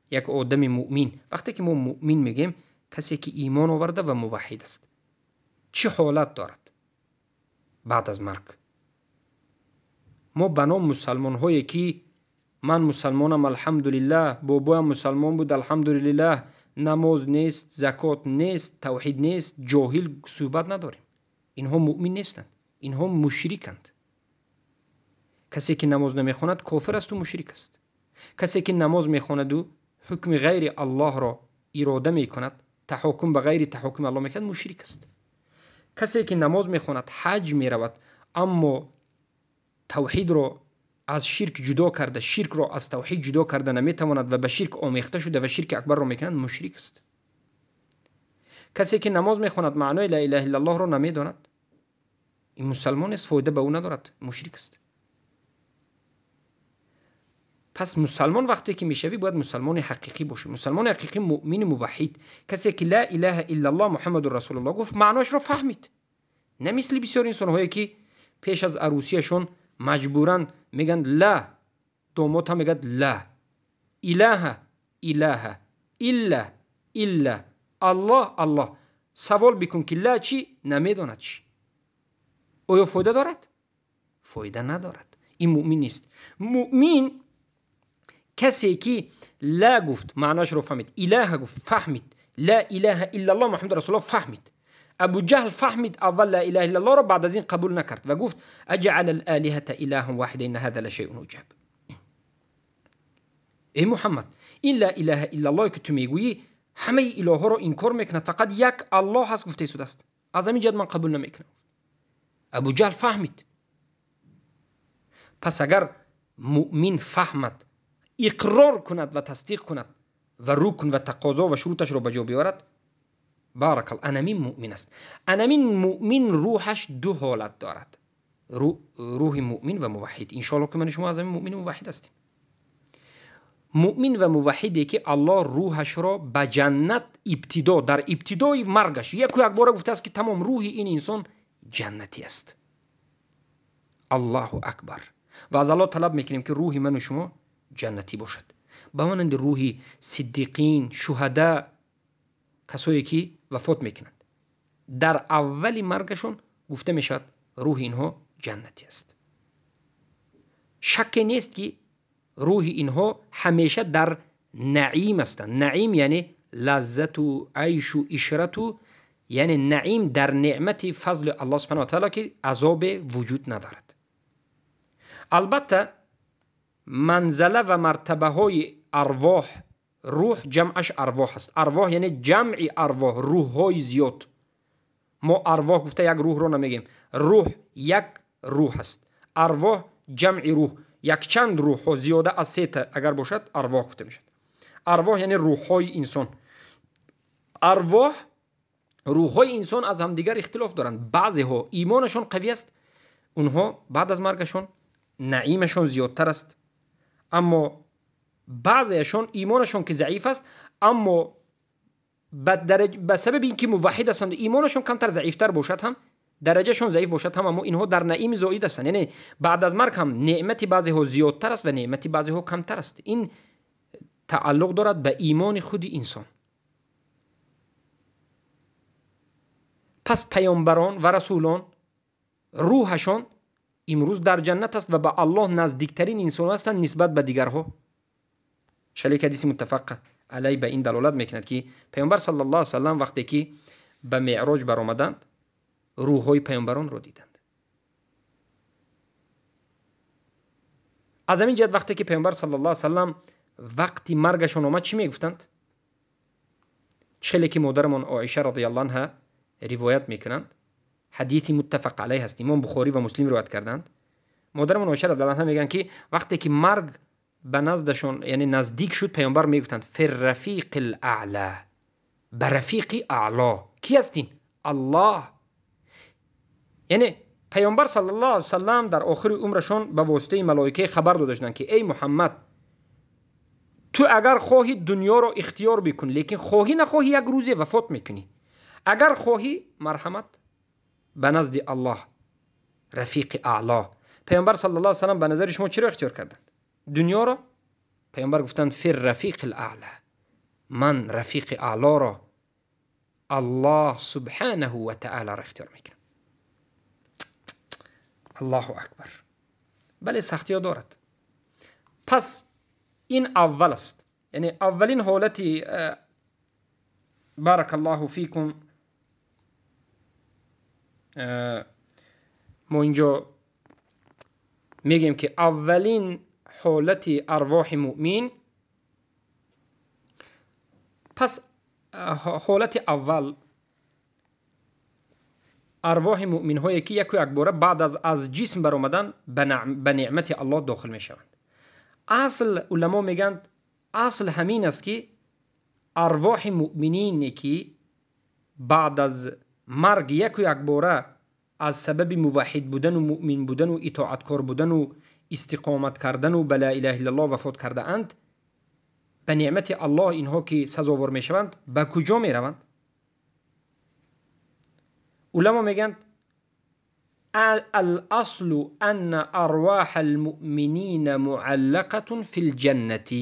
Як одами муъмин, вақте ки мо муъмин мегӯем, касе, ки имон оварда ва муваҳҳид аст, чӣ ҳолат дорад баъд аз марг? Мо ба ном мусалмонҳое, ки ман мусалмонам, алҳамдулиллаҳ, бобоям мусалмон буд, алҳамдулиллаҳ, намоз нест, закот нест, тавҳид нест, ҷоҳил суҳбат надорем. Инҳо муъмин нестанд, инҳо мушриканд. Касе, ки намоз намехонад, кофир асту мушрик аст. Касе, ки намоз мехонаду ҳукми ғайри Аллоҳро ирода мекунад, таҳокум ба ғайри таҳокуми Аллоҳ мекунад, мушрик аст. Касе, ки намоз мехонад, ҳаҷ меравад, аммо тавҳидро аз ширк ҷудо карда, ширкро аз тавҳид ҷудо карда наметавонад ва ба ширк омехта шуда ва ширки акбарро мекунад, мушрик аст. Касе, ки намоз мехонад, маънои ла илаҳа иллаллоҳро намедонад, ин мусалмон нест, фоида ба ӯ надорад, мушрик аст. Пас мусалмон вақте ки мешавӣ, бояд мусалмони ҳақиқӣ бошӣ. Мусалмони ҳақиқӣ, муъмини муваҳҳид, касе, ки ла илаҳа иллаллоҳ Муҳаммадун расулуллоҳ гуфт, маъноашро фаҳмид, на мисли бисёр инсонҳое, ки пеш аз арӯсияшон маҷбуран мегӯянд ла, домод ҳам мегӯяд ла илаҳа илаҳа илла илла Аллоҳ Аллоҳ. Савол бикун, ки ла чӣ, намедонад чӣ. Оё фоида дорад? Фоида надорад. Ин муъмин нест. Муъмин касе, ки ла гуфт, маъноашро фаҳмид, илаҳа гуфт, фаҳмид, ла илаҳа иллаллоҳ Муҳаммад расулуллоҳ фаҳмид. Абуҷаҳл фаҳмид аввал ла илаҳа иллаллоҳро, баъд аз ин қабул накард ва гуфт: аҷаала алолиҳата илаҳан воҳида, инна ҳаза лашайун уҷаб. Эй Муҳаммад, ин ла илаҳа иллаллоҳе, ки ту мегӯӣ, ҳамаи илоҳҳоро инкор мекунад, фақат як Аллоҳ ҳаст гуфта истодааст, аз ҳамин ҷиҳат ман қабул намекунам. Абуҷаҳл фаҳмид. Пас агар муъмин фаҳмад, иқрор кунад ва тасдиқ кунад ва рукн ва тақозо ва шуруташро ба ҷо биёрад, баракал, анамин муъмин аст. Анамин муъмин рӯҳаш ду ҳолат дорад, рӯҳи муъмин ва муваҳҳид. Иншоалло, ки мани шумо аз ҳамин муъмину муваҳҳид ҳастем. Муъмин ва муваҳҳиде, ки Аллоҳ рӯҳашро ба ҷаннат ибтидо, дар ибтидои маргаш яку якбора гуфтааст, ки тамом, рӯҳи ин инсон ҷаннатӣ аст. Аллоҳу акбар! Ва аз Аллоҳ талаб мекунем, ки рӯҳи ману шумо ҷаннатӣ бошад, ба монанди рӯҳи сиддиқин, шуҳада, касое, ки вафот мекунанд, дар аввали маргашон гуфта мешавад, рӯҳи инҳо ҷаннатӣ аст. Шакке нест, ки рӯҳи инҳо ҳамеша дар наим ҳастанд. Наим яъне лаззату айшу ишрату, яъне наим дар неъмати фазли Аллоҳ субҳана ва таала, ки азобе вуҷуд надорад. Албатта. манзала ва мартабаҳои арвоҳ, рӯҳ ҷамъаш арвоҳ аст. Арвоҳ яъне ҷамъи арвоҳ, рӯҳҳои зиёд. Мо арвоҳ гуфта як рӯҳро намегем. Рӯҳ як рӯҳ аст. Арвоҳ ҷамъи рӯҳ, якчанд рӯҳҳо, зиёда аз сета агар бошад арвоҳ гуфта мешавад. Арвоҳ яъне рӯҳҳои инсон. Арвоҳ, рӯҳҳои инсон аз ҳамдигар ихтилоф доранд. Баъзеҳо имонашон қавӣ аст, онҳо баъд аз маргашон наимашон зиёдтар аст. Аммо баъзеашон имонашон ки заиф аст, аммо ба сабаби ин ки муваҳҳид ҳастанд, имонашон камтар заифтар бошад ҳам, дараҷашон заиф бошад ҳам, аммо инҳо дар наими зоид ҳастанд. Яъне баъд аз марг ҳам неъмати баъзеҳо зиёдтар аст ва неъмати баъзеҳо камтар аст. Ин тааллуқ дорад ба имони худи инсон. Пас паёмбарон ва расулон рӯҳашон имрӯз дар ҷаннат аст ва ба Аллоҳ наздиктарин инсон ҳастанд нисбат ба дигарҳо. Шалик ҳадиси муттафақ алай ба ин далолат мекунад ки паёмбар саллаллоҳу алайҳи васаллам вақте ки ба меъроҷ баромаданд, рӯҳҳои паёмбаронро диданд. Аз ҳамин ҷиҳат вақте ки паёмбар саллаллоҳу алайҳи васаллам вақти маргашон омад, чӣ мегуфтанд? Чӣ хеле ки модарамон Оиша радиаллоҳу анҳа ривоят мекунанд, ҳадиси муттафақ алайҳ ҳаст, имом Бухорӣ ва Муслим ривоят карданд. Модарамон Оиша радиаллоҳу анҳа мегӯянд ки вақте ки марг ба наздашон, яъне наздик шуд, паёмбар мегуфтанд фиррафиқи аъла, ба рафиқи аъло. Кӣ ҳастин? Аллоҳ. Яъне паёмбар саллаллоҳу алайҳи васаллам дар охири умрашон ба воситаи малоикае хабар дода шуданд ки эй Муҳаммад, ту агар хоҳӣ дунёро ихтиёр бикун, лекин хоҳӣ нахоҳӣ як рӯзе вафот мекунӣ. Агар хоҳӣ, марҳамат ба назди Аллоҳ, рафиқи аъло. Паёмбар саллаллоҳу алайҳи васаллам ба назари шумо чиро ихтиёр карданд? Дунёро? Паёмбар гуфтанд фир рафиқи аъло, ман рафиқи аълоро, Аллоҳ субҳанаҳу ва таолоро ихтиёр мекунам. Аллоҳу акбар. Бале, сахтиҳо дорад. Пас ин аввал аст, яъне аввалин ҳолати баракаллоҳу фикум. Мо инҷо мегӯем ки аввалин ҳолати арвоҳи муъмин, пас ҳолати аввал арвоҳи муъминҳое ки яку якбора баъд аз ҷисм баромадан ба неъмати Аллоҳ дохил мешаванд. Асл уламо мегӯянд асл ҳамин аст ки арвоҳи муъминине ки баъд аз марг яку якбора аз сабаби муваҳҳид будану муъмин будану итоаткор будану истиқомат кардану ба ла илаҳа иллаллоҳ вафот кардаанд, ба неъмати Аллоҳ инҳо ки сазовор мешаванд ба куҷо мераванд? Уламо мегӯянд аласлу анна арвоҳа алмуъминина муаллақатун фил ҷаннати.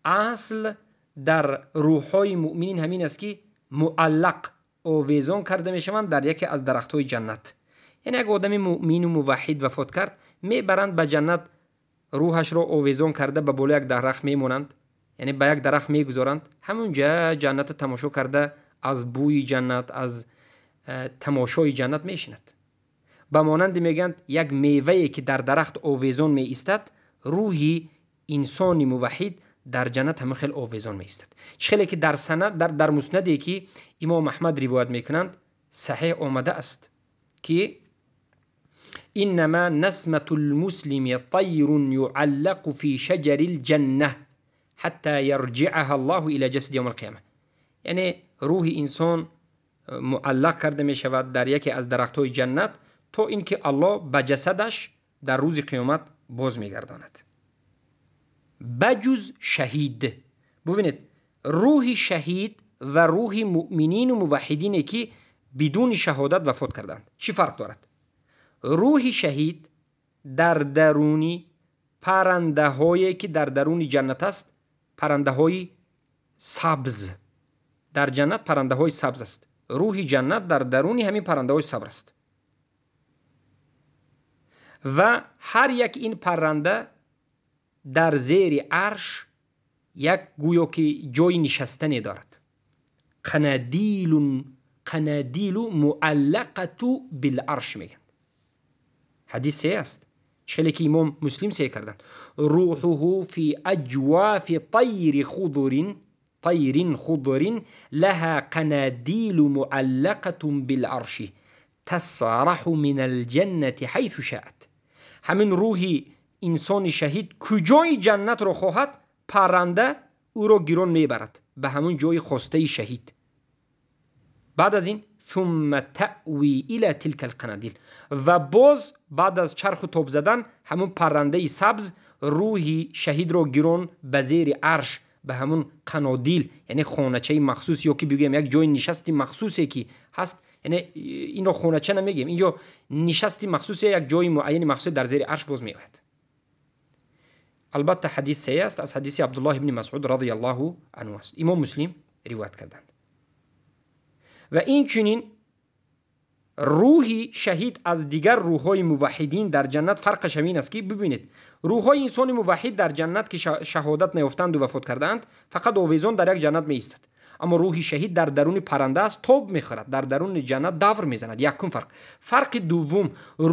Асл дар рӯҳҳои муъминин ҳамин аст ки муаллақ, овезон карда мешаванд дар яке аз дарахтҳои ҷаннат. Яъне як одами муъмину муваҳҳид вафот кард, мебаранд ба ҷаннат, рӯҳашро овезон карда ба болои як дарахт мемонанд, яъне ба як дарахт мегузоранд, ҳамунҷа ҷаннатро тамошо карда аз бӯи ҷаннат, аз тамошои ҷаннат мешинад. Ба монанди мегӯянд як мевае ки дар дарахт овезон меистад, рӯҳи инсони муваҳҳид дар ҷаннат ҳамин хел овезон меистад. Чӣ хеле ки дар санад, дар муснаде ки имом Аҳмад ривоят мекунанд, саҳеҳ омада аст ки иннама насмату лмуслими тайрун юаллақу фи шаҷари лҷанна ҳатта ярҷиаҳа Аллоҳу ила ҷасади явма алқияма. Яъне рӯҳи инсон муаллақ карда мешавад дар яке аз дарахтҳои ҷаннат то ин ки Аллоҳ ба ҷасадаш дар рӯзи қиёмат боз мегардонад. ба ҷуз шаҳид. Бубинед, рӯҳи шаҳид ва рӯҳи муъминину муваҳҳидине ки бидуни шаҳодат вафот карданд, чӣ фарқ дорад? Рӯҳи шаҳид дар даруни паррандаҳое ки дар даруни ҷаннат аст, паррандаҳои сабз. Дар ҷаннат паррандаҳои сабз аст. Рӯҳи ҷаннат дар даруни ҳамин паррандаҳои сабз аст. Ва ҳар як ин парранда дар зери арш як гӯё ки ҷои нишастане дорад. Қанадилу муаллақату биларш мегӯянд. Ҳадис се аст. Чӣ хеле ки Имом Муслим се карданд: рӯҳуҳу фи аҷвафи тайри худурин тайрин худрин лаҳа қанадилу муаллақатун биларши тасраҳу мин алҷаннати ҳайсу шаат. Ҳамин рӯҳи инсони шаҳид куҷои ҷаннатро хоҳад, парранда ӯро гирон мебарад ба ҳамон ҷои хостаи шаҳид. Баъд аз ин ثم تأوی إلى تلك القنادیل, ва боз баъд аз чарху тоб задан ҳамон паррандаи сабз рӯҳи шаҳидро гирон ба зери арш, ба ҳамон қанодил, яъне хоначаи махсус ё ки бигӯем як ҷои нишасти махсусе ки ҳаст. Яъне инро хонача намегӯем, инҷо нишасти махсусе, як ҷои муайяни махсусе дар зери арш боз меояд. Албатта, ҳадис саҳеҳ аст, аз ҳадиси Абдуллоҳ ибни Масъуд радиаллоҳу анҳу аст, Имом Муслим ривоят карданд. Ва инчунин рӯҳи шаҳид аз дигар рӯҳҳои муваҳҳидин дар ҷаннат фарқаш ҳамин аст, ки бибинед, рӯҳҳои инсони муваҳҳид дар ҷаннат, ки шаҳодат наёфтанду вафот кардаанд, фақат овезон дар як ҷаннат меистад. Аммо рӯҳи шаҳид дар даруни парранда аст, тоб мехӯрад, дар даруни ҷаннат давр мезанад. Якум фарқ. Фарқи дуввум: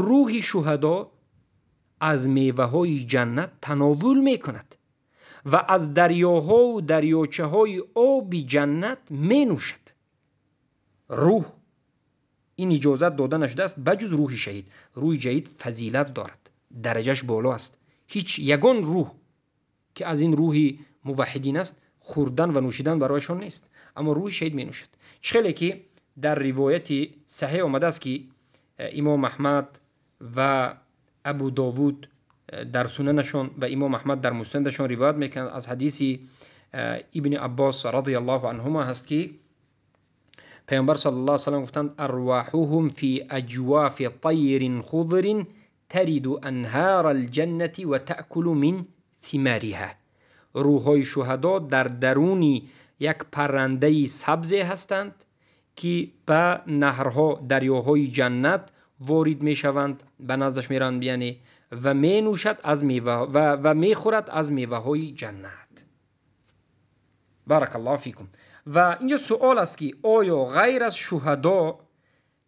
рӯҳи шуҳадо аз меваҳои ҷаннат тановул мекунад ва аз дарёҳову дарёчаҳои оби ҷаннат менӯшад. Рӯҳ ин иҷозат дода нашудааст ба ҷуз рӯҳи шаҳид. Рӯҳи шаҳид фазилат дорад, дараҷаш боло аст. Ҳеҷ ягон рӯҳ, ки аз ин рӯҳи муваҳҳидин аст, хӯрдан ва нӯшидан барояшон нест, аммо рӯҳи шаҳид менӯшад. Чӣ хеле ки дар ривояти саҳеҳ омадааст, ки Имом Аҳмад ва Абу Довуд дар сунанашон ва Имом Аҳмад дар муснадашон ривоят мекунанд, аз ҳадиси Ибни Аббос радиаллоҳу анҳума ҳаст, ки Паёмбар саллаллоҳу алайҳи васаллам гуфтанд: арваҳуҳум фи аҷвафи тайрин худрин тариду анҳара алҷаннати ва таъкулу мин симариҳа. Рӯҳҳои шуҳадо дар даруни як паррандаи сабзе ҳастанд, ки ба наҳрҳо, дарёҳои ҷаннат ворид мешаванд, ба наздаш мераванд, яъне ва менӯшад аз мева ва мехӯрад аз меваҳои ҷаннат. Баракаллоҳу фикум. Ва инҷо суол аст, ки оё ғайр аз шуҳадо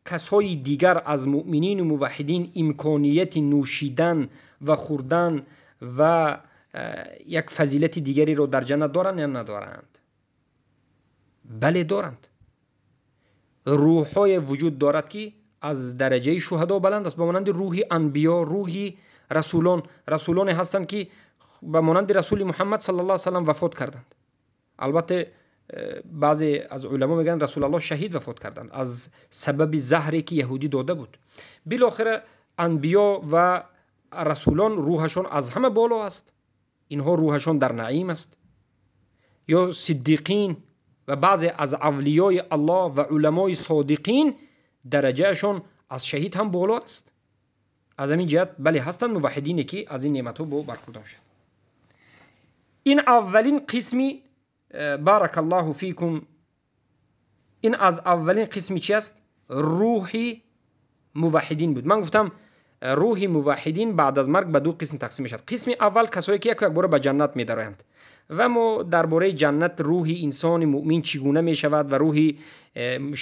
касҳои дигар аз муъминину муваҳҳидин имконияти нӯшидан ва хӯрдан ва як фазилати дигареро дар ҷаннат доранд ё надоранд? Бале, доранд. Рӯҳҳое вуҷуд дорад, ки аз дараҷаи шуҳадо баланд аст, ба монанди рӯҳи анбиё, рӯҳи расулон. Расулоне ҳастанд, ки ба монанди Расули Муҳаммад саллаллоҳу алайҳи васаллам вафот карданд. Албатта, баъзе аз уламо мегӯянд, Расулаллоҳ шаҳид вафот карданд аз сабаби заҳре, ки яҳудӣ дода буд. Билохира, анбиё ва расулон рӯҳашон аз ҳама боло аст, инҳо рӯҳашон дар наим аст. Ё сиддиқин ва баъзе аз авлиёи Аллоҳ ва уламои содиқин дараҷаашон аз шаҳид ҳам боло аст. Аз ҳамин ҷиҳат, бале, ҳастанд муваҳҳидине, ки аз ин неъматҳо бо бархурдор шуд. Ин аввалин қисми, баракаллоҳу фикум, ин аз аввалин қисми чи аст? Рӯҳи муваҳҳидин буд. Ман гуфтам, рӯҳи муваҳҳидин баъд аз марг ба ду қисм тақсим мешавад. Қисми аввал касое, ки яку якбора ба ҷаннат медароянд, ва мо дар бораи ҷаннат, рӯҳи инсони муъмин чӣ гуна мешавад ва рӯҳи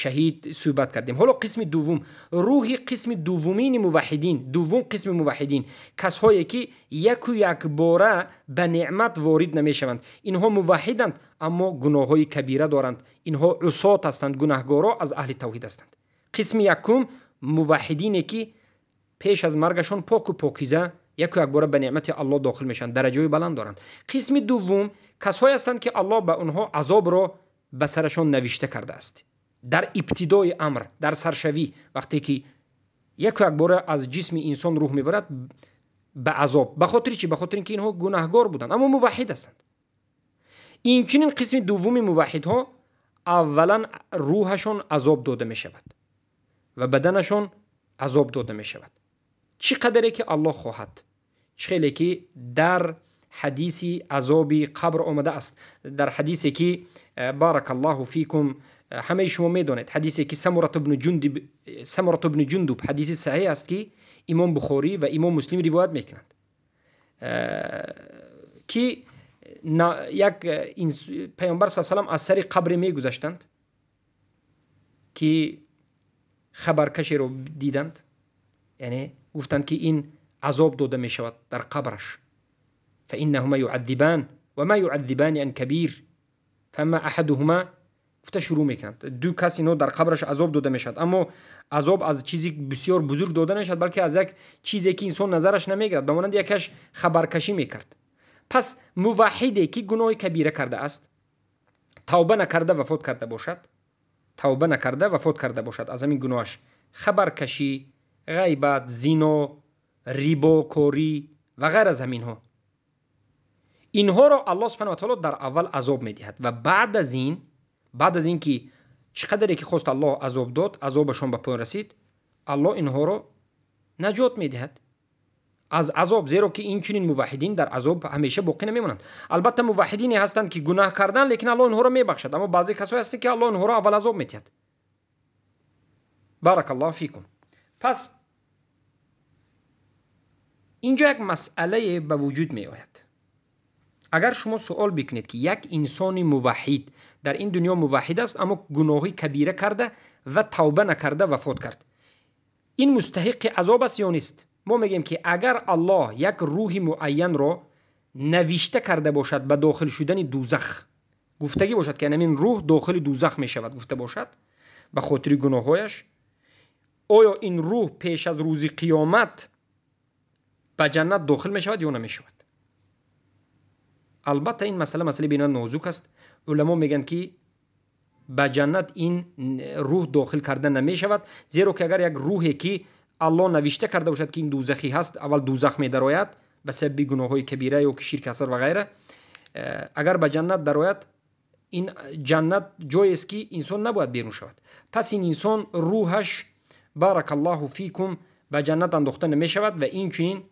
шаҳид суҳбат кардем. Ҳоло қисми дуввум, рӯҳи қисми дуввумини муваҳҳидин. Дуввум қисми муваҳҳидин касҳое, ки яку якбора ба неъмат ворид намешаванд. Инҳо муваҳҳиданд, аммо гуноҳҳои кабира доранд, инҳо усот ҳастанд, гунаҳгоро аз аҳли тавҳид ҳастанд. Қисми якум муваҳҳидине, ки пеш аз маргашон поку покиза яку якбора ба неъмати Аллоҳ дохил мешаванд, дараҷаҳои баланд доранд. Қисми дуввум касҳое ҳастанд, ки Аллоҳ ба онҳо азобро ба сарашон навишта кардааст дар ибтидои амр, дар саршавӣ, вақте ки яку якбора аз ҷисми инсон рӯҳ мебарад, ба азоб. Ба хотири чӣ? Ба хотири ин ки инҳо гунаҳгор буданд, аммо муваҳҳид ҳастанд. Инчунин қисми дуввуми муваҳҳидҳо аввалан рӯҳашон азоб дода мешавад ва баданашон азоб дода мешавад, чӣ қадаре ки Аллоҳ хоҳад, чӣ хеле ки дар ҳадиси азоби қабр омада аст, дар ҳадисе ки, баракаллоҳу фикум, ҳамаи шумо медонед, ҳадисе ки Самурату бни Ҷундуб, ҳадиси саҳеҳ аст, ки Имом Бухорӣ ва Имом Муслим ривоят мекунанд, ки як Паёмбар са салам аз сари қабре мегузаштанд, ки хабаркашеро диданд, яъне гуфтанд, ки ин азоб дода мешавад дар қабраш. Фаиннаҳума юаддибан ва ма юаддибани ан кабир фама аҳадуҳума, гуфта шурӯъ мекунанд. Ду кас инҳо дар қабраш азоб дода мешавад, аммо азоб аз чизи бисёр бузург дода намешавад, балки аз як чизе ки инсон назараш намегирад, ба монанди якаш хабаркашӣ мекард. Пас муваҳҳиде ки гуноҳи кабира кардааст, тавба накарда вафот карда бошад, тавба накарда вафот карда бошад аз ҳамин гуноҳаш, хабаркашӣ, ғайбат, зино, рибокорӣ ва ғайр аз ҳаминҳо, инҳоро Аллоҳ субҳанаҳу ва таоло дар аввал азоб медиҳад ва баъд аз ин ки чӣ қадаре ки хост Аллоҳ азоб дод, азобашон ба поён расид, Аллоҳ инҳоро наҷот медиҳад аз азоб, зеро ки инчунин муваҳҳидин дар азоб ҳамеша боқӣ намемонанд. Албатта муваҳҳидине ҳастанд ки гуноҳ карданд, лекин Аллоҳ инҳоро мебахшад, аммо баъзе касое ҳастанд ки Аллоҳ инҳоро аввал азоб медиҳад. Баракаллоҳу фикум. Пас инҷо як масъалае ба вуҷуд меояд. Агар шумо суол бикунед ки як инсони муваҳҳид дар ин дунё муваҳҳид аст, аммо гуноҳи кабира карда ва тавба накарда вафот кард, ин мустаҳиқи азоб аст ё нест? Мо мегӯем ки агар Аллоҳ як рӯҳи муайянро навишта карда бошад ба дохил шудани дузах, гуфтагӣ бошад ки ҳамин рӯҳ дохили дузах мешавад, гуфта бошад ба хотири гуноҳҳояш, оё ин рӯҳ пеш аз рӯзи қиёмат ба ҷаннат дохил мешавад ё намешавад? Албатта ин масъала масъалаи бениҳоят нозук аст. Уламо мегӯянд ки ба ҷаннат ин рӯҳ дохил карда намешавад, зеро ки агар як рӯҳе ки Аллоҳ навишта карда бошад ки ин дузахӣ ҳаст, аввал дузах медарояд ба сабаби гуноҳҳои кабира ё ки ширк аср ва ғайра, агар ба ҷаннат дарояд, ин ҷаннат ҷоест ки инсон набояд берун шавад. Пас ин инсон рӯҳаш баракаллоҳу фикум ба ҷаннат андохта намешавад ва инчунин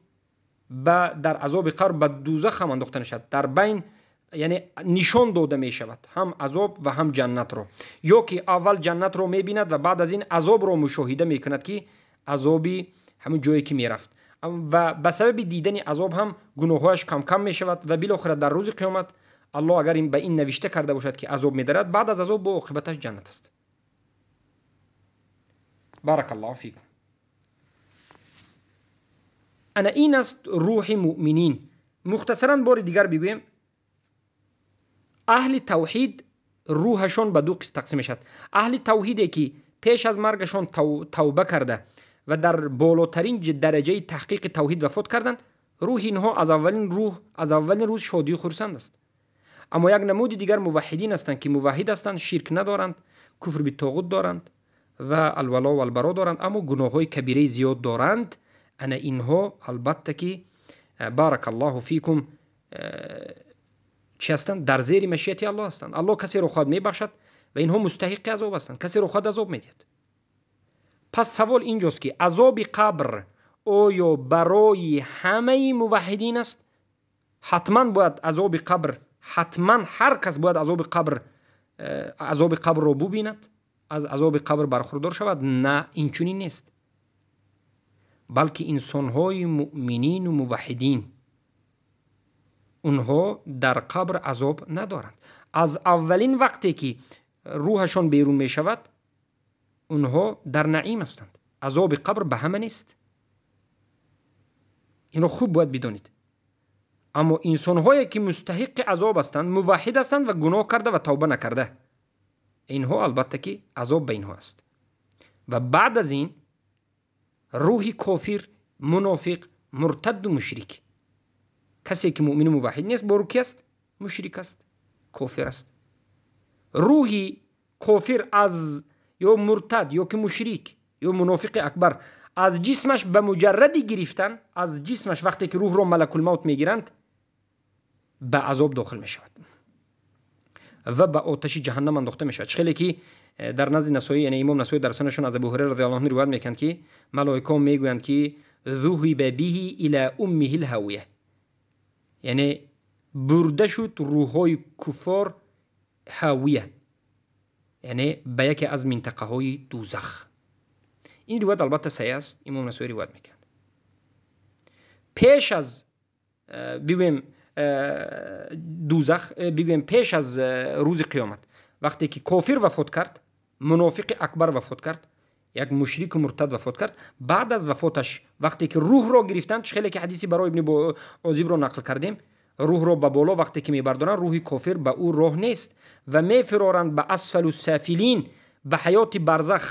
дар азоби қабр ба дузах ҳам андохта нашавад. Дар байн яъне нишон дода мешавад ҳам азоб ва ҳам ҷаннатро, ё ки аввал ҷаннатро мебинад ва баъд аз ин азобро мушоҳида мекунад ки азоби ҳамон ҷое ки мерафт, ва ба сабаби дидани азоб ҳам гуноҳҳояш камкам мешавад ва билохира дар рӯзи қиёмат Аллоҳ агар ба ин навишта карда бошад ки азоб медарад, баъд аз азоб бо оқибаташ ҷаннат аст. Баракаллоҳу фикум. Ана ин аст рӯҳи муъминин. Мухтасаран бори дигар бигӯем, аҳли тавҳид рӯҳашон ба ду қисм тақсим мешавад. Аҳли тавҳиде ки пеш аз маргашон тавба карда ва дар болотарин дараҷаи таҳқиқи тавҳид вафот карданд, рӯҳи инҳо аз аввалин рӯз шодию хурсанд аст. Аммо як намуди дигар муваҳҳидин ҳастанд ки муваҳҳид ҳастанд, ширк надоранд, куфр битоғут доранд ва алвало валбаро доранд, аммо гуноҳҳои кабираи зиёд доранд. Ана инҳо албатта ки баракаллоҳу фикум чӣ ҳастанд? Дар зери машиати Аллоҳ ҳастанд. Аллоҳ касеро хоҳад мебахшад ва инҳо мустаҳиқи азоб ҳастанд, касеро хоҳад азоб медиҳад. Пас савол инҷост ки азоби қабр оё барои ҳамаи муваҳҳидин аст? Ҳатман бояд азоби қабр, ҳатман ҳар кас бояд азоби қабрро бубинад, аз азоби қабр бархурдор шавад? На, инчунин нест, балки инсонҳои муъминину муваҳҳидин онҳо дар қабр азоб надоранд. Аз аввалин вақте ки рӯҳашон берун мешавад, онҳо дар наъим ҳастанд. Азоби қабр ба ҳама нест. Инро хуб бояд бидонед. Аммо инсонҳое ки мустаҳиқи азоб ҳастанд, муваҳҳид ҳастанд ва гуноҳ карда ва тавба накарда, инҳо албатта ки азоб ба инҳо аст. Ва баъд аз ин рӯҳи кофир, мунофиқ, муртадду мушрик, касе ки муъмину муваҳҳид нест, бо рӯ ки аст? Мушрик аст, кофир аст. Рӯҳи кофир аз ё муртад ё ки мушрик ё мунофиқи акбар аз ҷисмаш ба муҷарради гирифтан, аз ҷисмаш вақте ки рӯҳро малакулмавт мегиранд, ба азоб дохил мешавад ва ба оташи ҷаҳаннам андохта мешавад. Чӣ хеле ки дар назди Насоӣ, яъне имом Насоӣ дар суннашон аз Абу Ҳурайра радиаллоҳу анҳу ривоят мекунанд ки малоикаҳо мегӯянд ки ذُهِبَ بِهِ إِلَى أُمِّهِ الْهَاوِيَةِ, яъне бурда шуд рӯҳҳои куффор ҳавия, яъне ба яке аз минтақаҳои дузах. Ин ривоят албатта саҳеҳ аст, имом Насоӣ ривоят мекунад. Пеш аз бигӯем дузах, бигӯем пеш аз рӯзи қиёмат, вақте ки кофир вафот кард, мунофиқи акбар вафот кард, як мушрику муртад вафот кард, баъд аз вафоташ вақте ки рӯҳро гирифтанд, чӣ хеле ки ҳадиси Баро ибни Озибро нақл кардем, рӯҳро ба боло вақте ки мебардоранд, рӯҳи кофир ба ӯ роҳ нест ва мефироранд ба асфалу сафилин, ба ҳаёти барзах,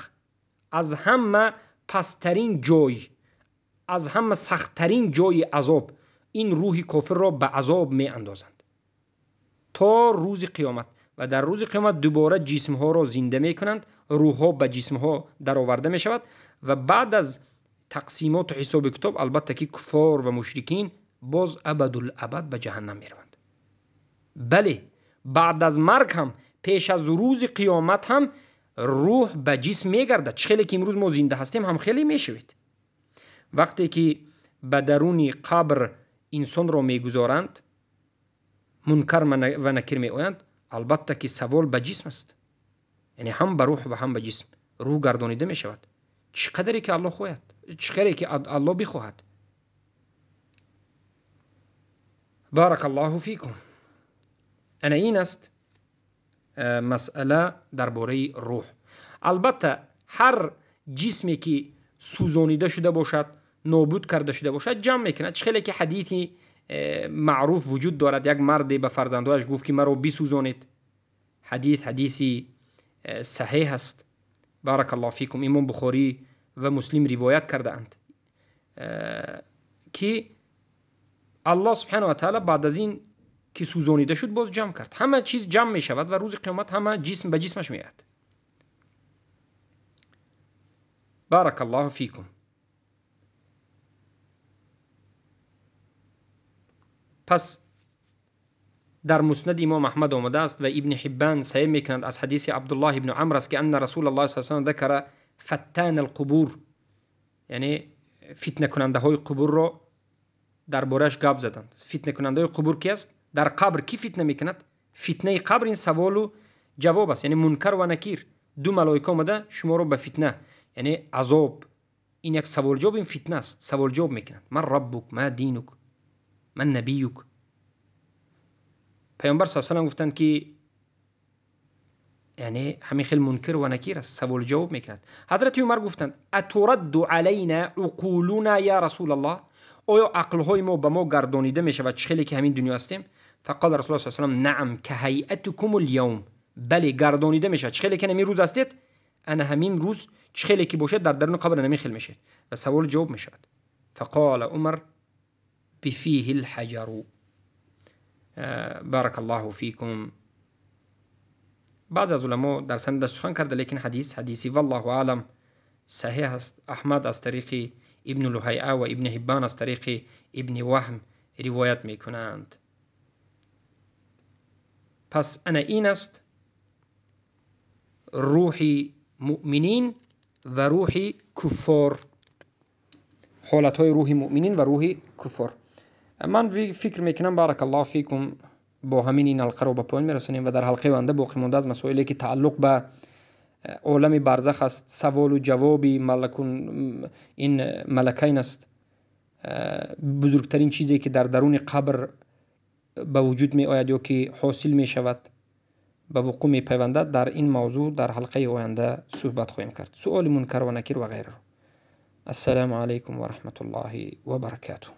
аз ҳама пасттарин ҷой, аз ҳама сахттарин ҷои азоб, ин рӯҳи кофирро ба азоб меандозанд то рӯзи қиёмат. Ва дар рӯзи қиёмат дубора ҷисмҳоро зинда мекунанд, рӯҳҳо ба ҷисмҳо дароварда мешавад ва баъд аз тақсимоту ҳисоби китоб албатта ки куффор ва мушрикин боз абадулабад ба ҷаҳаннам мераванд. Бале, баъд аз марг ҳам, пеш аз рӯзи қиёмат ҳам рӯҳ ба ҷисм мегардад. Чӣ хеле ки имрӯз мо зинда ҳастем, ҳам хеле мешавед. Вақте ки ба даруни қабр инсонро мегузоранд, мункар ва накир меоянд, албатта ки савол ба ҷисм аст, яъне ҳам ба рӯҳ ва ҳам ба ҷисм рӯҳ гардонида мешавад, чӣ қадаре ки Аллоҳ хоҳад, чӣ қадаре ки Аллоҳ бихоҳад. Баракаллоҳу фикум. Ана ин аст масъала дар бораи рӯҳ. Албатта ҳар ҷисме ки сӯзонида шуда бошад, нобуд карда шуда бошад, ҷамъ мекунад. Чӣ хеле ки ҳадиси маъруф вуҷуд дорад, як марде ба фарзандҳояш гуфт ки маро бисӯзонед. Ҳадис ҳадиси саҳеҳ аст. Баракаллоҳу фикум. Имом Бухорӣ ва Муслим ривоят кардаанд ки Аллоҳ субҳанаҳу ва таъала баъд аз ин ки сӯзонида шуд боз ҷамъ кард. Ҳама чиз ҷамъ мешавад ва рӯзи қиёмат ҳама ҷисм ба ҷисмаш меояд. Баракаллоҳу фикум. Пас дар муснади имом Аҳмад омадааст ва Ибни Ҳиббан саҳеҳ мекунанд аз ҳадиси Абдуллоҳ ибни Амр аст ки анна Расулуллоҳ саллаллоҳу алайҳи васаллам закара фаттана алқубур, яъне фитнакунандаҳои қубурро дар борааш гап заданд. Фитнакунандаҳои қубур ки аст? Дар қабр кӣ фитна мекунад? Фитнаи қабр ин саволу ҷавоб аст, яъне мункар ва накир. Ду малоика омада шуморо ба фитна, яъне азоб, ин як саволҷавоб, ин фитна аст, саволҷавоб мекунанд. Ман раббук, ма динук, ман набиюк. Паёмбар саллаллоҳу алайҳи васаллам гуфтанд ки яъне ҳамин хел мункир ва накир аст, саволҷавоб мекунад. Ҳазрати Умар гуфтанд: атурадду алайна уқулуна я Расулаллоҳ, оё ақлҳои мо ба мо гардонида мешавад чӣ хеле ки ҳамин дунё ҳастем? Фақала Расулуллоҳ саллаллоҳу алайҳи васаллам: наам каҳайатукум альявм. Бале, гардонида мешавад. Чӣ хеле ки ҳамин рӯз ҳастед, ана ҳамин рӯз чӣ хеле ки бошад дар даруни қабр ҳамин хел мешавад ва савол ҷавоб мешавад. Фақала Умар: бифиҳи лҳаҷару. Баракаллоҳу фикум. Баъзе аз уламо дар санадаш сухан карда, лекин ҳадис ҳадиси валлоҳу аълам саҳеҳ аст. Аҳмад аз тариқи Ибни Луҳайа ва Ибни Ҳиббан аз тариқи Ибни Ваҳм ривоят мекунанд. Пас ана ин аст рӯҳи муъминин ва рӯҳи куффор, ҳолатҳои рӯҳи муъминин ва рӯҳи куффор. Ман фикр мекунам, баракаллоҳу фикум, бо ҳамин ин ҳалқаро ба поён мерасонем ва дар ҳалқаи оянда боқӣ монда аз масоиле ки тааллуқ ба олами барзах аст, саволу ҷавоби ин малакайн аст, бузургтарин чизе ки дар даруни қабр ба вуҷуд меояд ё ки ҳосил мешавад, ба вуқӯъ мепайвандад, дар ин мавзӯъ дар ҳалқаи оянда суҳбат хоҳем кард. Суоли мункар ва накир ва ғайраро. Ассалому алайкум ва раҳматуллоҳи ва баракатуҳ.